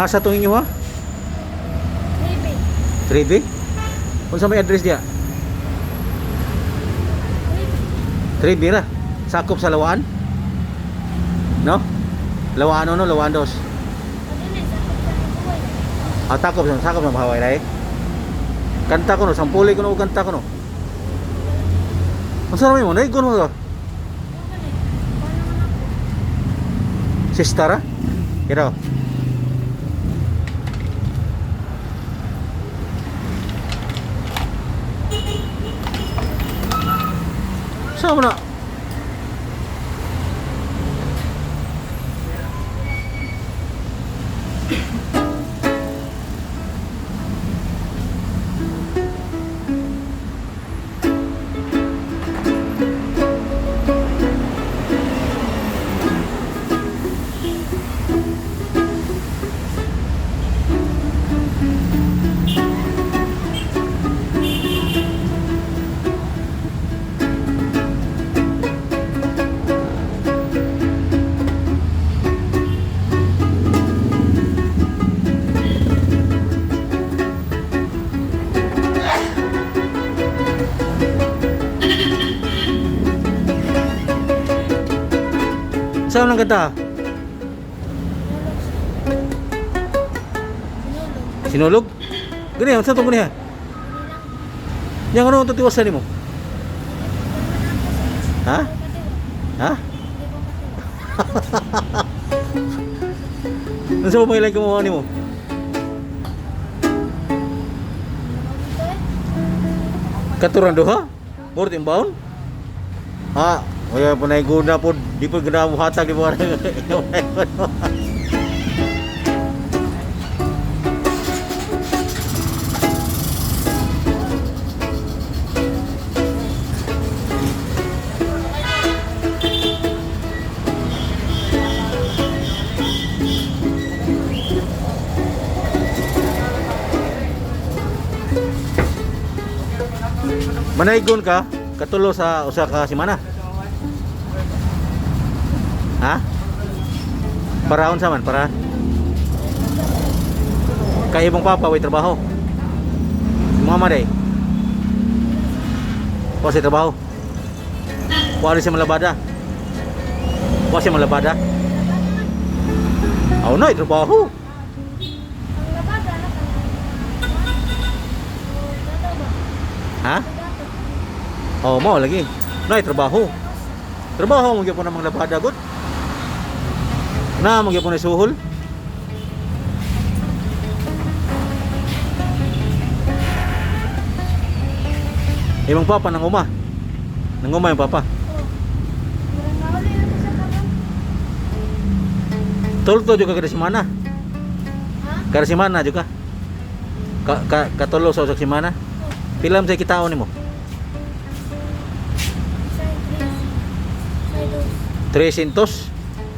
Asa tong inyo ha? 3B. 3B? Unsa may address diya? 3B. 3B ra. Sakop sa Lawaan? No? Lawaan 1, Lawaan 2. Adili, sakop sa buhay. Ah, takop sa sakop sa Mahaway rai. Kanta ko no, sampuli ko no, kanta ko no. Unsa ra may mo? Naigon mo to? Ano ba ni? Paano man ako? Sister ah? Kira. Sa mo na? Sa mo nang kanta? Sinulog. Sinulog? Gani, unsa tong gani ha? Yang ano itong tiwasan nimo? Ha? Ha? Unsa mo may kumuha nimo? Katuran duha? Murti imbaon? Ha, kaya pa na guna po, di pa gana mo hatag di mo. Manaygon ka, katulo sa usa ka semana. Ha? Para unsa man, para kay imong papa way trabaho. Imong mama day. Wa siya trabaho. Wa rin siya malabada. Wa siya malabada. Aw na, trabaho. Ang labada na Ha? Oh, mao lagi. Nay trabaho. Trabaho mo gyud namang labada gud. Na mo gyud na suhol. Imong papa nang uma. Nang uma yung papa. Tulto juga kada semana. Kada semana juga. Ka, ka katulo sa usak semana. Pila man sa kitaon nimo? 300.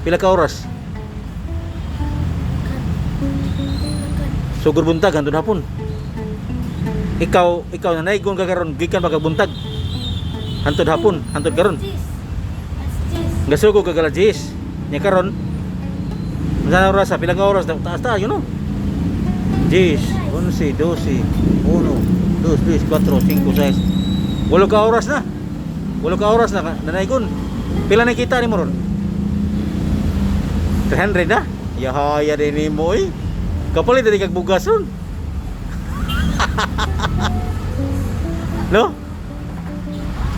Pila ka oras? Sugur buntag hantod hapon. Ikaw na naigon ka karon gikan pa ka buntag. Hantod hapon, hantod karon. Gasugo ka gala 10. Nya karon. Unsa na oras sa pila ka oras taas ta yun no. 10, 11, 12, 1, 2, 3, 4, 5, 6. Walo ka oras na. Walo ka oras na nanaygon. Pila na kita nimo ron? 300 na? Yahaya din nimo oy. Kapalit din kag bugas ron. No?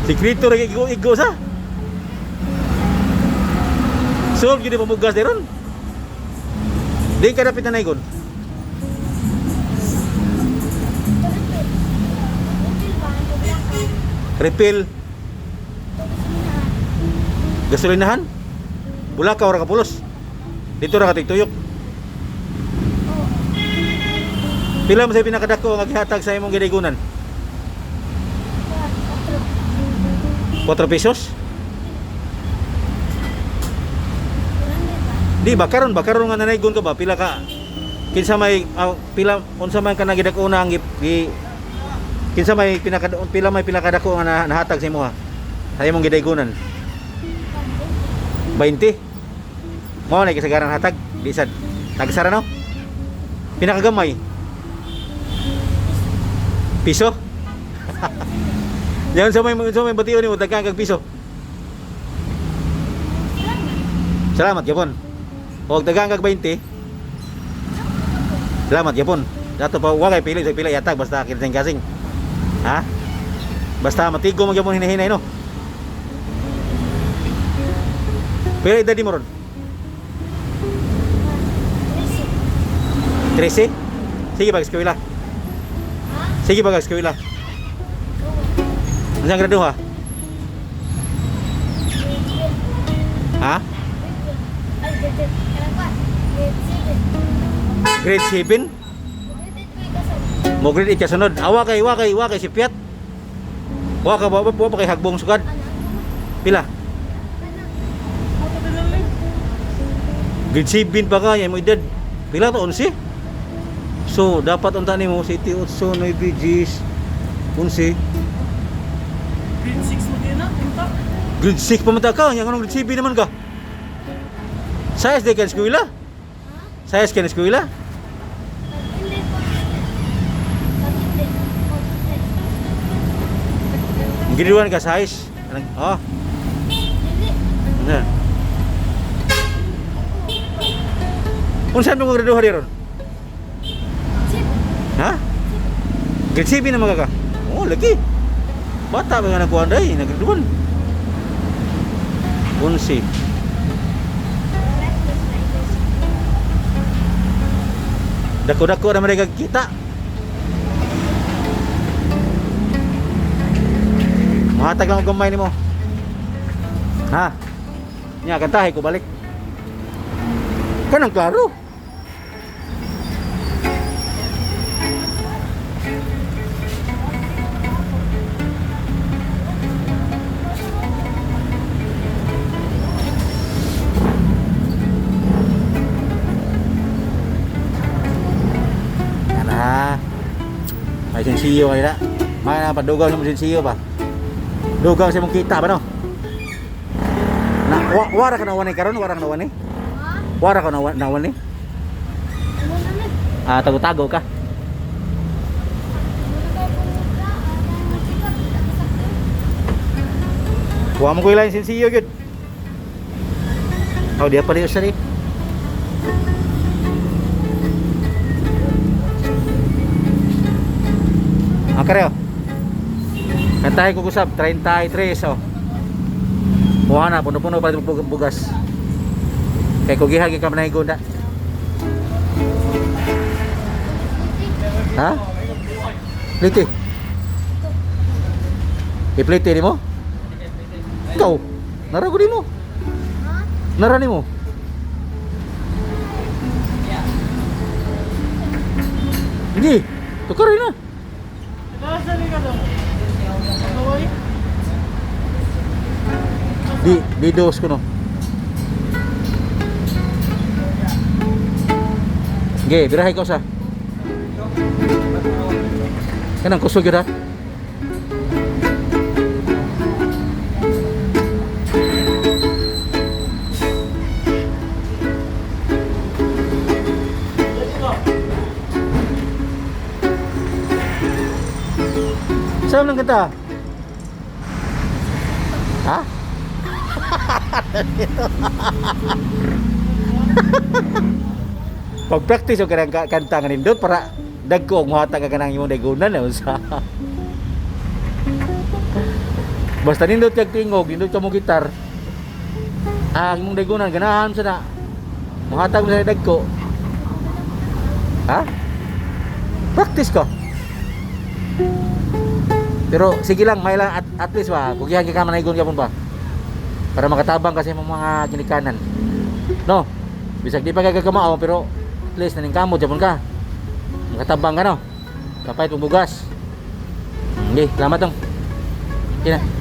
Sikreto ra igo igo sa. Solve gyud mo bugas ron. Di ka dapit na naygon. Refill gasolinahan. Bulakaw ra ka pulos. Dito ra ka tigtuyok. Pila mo sa pinakadako nga gihatag sa imong gidigunan? 4 pesos? Di ba karon nga nanaygon ka ba pila ka kinsa may pila unsa man ka nagidak-una ang gi, kinsa may pinaka pila may pinakadako nga nahatag sa imo ha? Sa imong gidaygonan? 20. Mao na kasagaran hatag, di sad. Tagsara no? Pinakagamay. Piso? Yan sa may bation nimo daghan kag piso. Salamat. Salamat gyapon. Og daghan kag 20. Salamat gyapon. Dato pa wa kay pili sa pila yatag basta kinsing kasing. Ha? Basta matigo man gyapon hinahinay no. Pila edad mo ron? 13. 13? Sige pag eskwela. Ha? Sige pag eskwela. Oo. Unsang grado ha? Ha? Ay, grade kanang pa. Grade 7. Grade 7? Grade 8 ko ikasunod. Mo grade 8 ka sunod. Awa kay wa kay wa kay si Piat. Wa ka wa, wa pa kay hagbong sugad. Ano? Pila? Ano? Grade 7 pa ka, yan mo edad. Pila to 11? So, dapat unta nimo 7, 8, 9, 10, 11. Grade 6 mo din na, punta. Grade 6 pa man ta ka, yang anong grade 7 naman ka? Sayas di ka eskwela? Ha? Sayas ka na eskwela? Pag-hindi po. Pag-hindi. Pag-hindi. Grade 1 ka sayas. Anong oh, Dili. ano? Unsa mo grade 2 ron? 7. Ha? Grade 7 naman ka ka? Oh, lagi. Bata pa nga nagkuhan day, nag grade 1. 11. Dako-dako na man kag kita. Mahatag lang og gamay nimo. Ha? Nya kantahe ko balik. Kanang klaro. Yan ha. May sensiyo kayo na. May na padugaw sa mong sensiyo ba? Dugaw sa mong kita ba no? Na wa, wara ka na wani karon, wara ka na wani. Ha? Wara ka na na wani. Ano na na? Ah, tago-tago ka. Ano kayo pumunta? Ano magsikap? Kita ka sakto. Wa mo ko ilang sensiyo gyud. Oh, dia pa sa ni. Ah, kareo. Kantahe ko kusab 33 oh. Kuha na puno-puno pa bugas. Kay kugiha gi ka manay gunda. Ha? Plite. Iplite nimo? Ikaw, nara ko nimo. Ha? Nara nimo. Hindi, tukarin na. Nasa ka daw? Ano Di, di dos ko no. Ge, birahe ko sa. Kanang kusog yun ha. Saan lang kita? Ha? Pag-practice og kanang kanta nga nindot para dagko og mohatag ka kanang imong daygunan na unsa. Basta nindot kag tingog, nindot ka mo gitar. Ah, ang imong daygunan ganahan sa na. Mohatag mo sa dagko. Ha? Practice ko. Pero sige lang, may lang at least ba, kugihan ka manaygon ka ba? Para makatabang kasi imong mga ginikanan. No. Bisag di pa ka kagamao pero at least naningkamot japon ka. Makatabang ka no. Kapait mong bugas. Okay, salamat tong. Okay na.